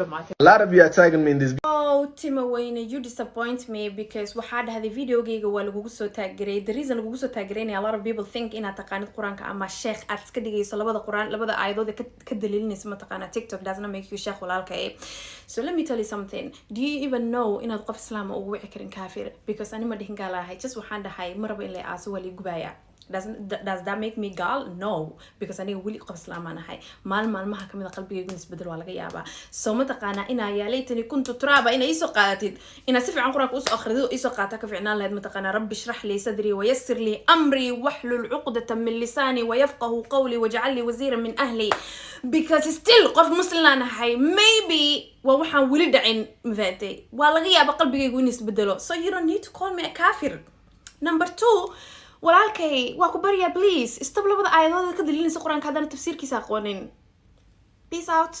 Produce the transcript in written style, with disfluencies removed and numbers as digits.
Dhamaatay. A lot of you are tagging me in this Oh, Tima Wayne, you disappoint me because waxaa dhahday videogayga waa lagugu soo taageray. The reason lagugu soo taagereynaya, a lot of people think inaad taqaanid Qur-aanka ama sheekh aad iska dhigayso labada Qur-aan, labada aayadood ee ka daliilinayso. Mataqaana, TikTok does not make you sheekh, walaalka eh. So let me tell you something. Do you even know inaad qof Islaama ugu wici karin kaafir? Because ani ma dhihin gaalahay, just waxaan dhahay ma rabo in la aaso, waa lii gubaya. Does that make me gaal? No, because aniga weli qof islaamaan ahay. Maalin maalmaha kamid a qalbigaygu in isbedel waa laga yaabaa. So mataqaanaa, inaa "yaa laytani kuntu turaaba" inaa iisoo qaadatid, inaa si fiican Qur-aanka usoo akhridid oo iisoo qaata ka ficnaan lahayd. Mataqaanaa, "rabbi shrax lii sadrii wayassir lii amrii waxlul cuqdata min lisaani wayafqahu qawli wajcal lii wasiira min ahli," because still qof muslimaan ahay. Maybe waa waxaan weli dhacin, mafahatay? Waa laga yaaba qalbigaygu in isbedelo, so you don't need to call me a kafir. Number two, walaalkay, waa ku baryaa, please stop labada aayadood ka daliilinaysa Qur-aanka haddana tafsiirkiisa aqoonin. Peace out.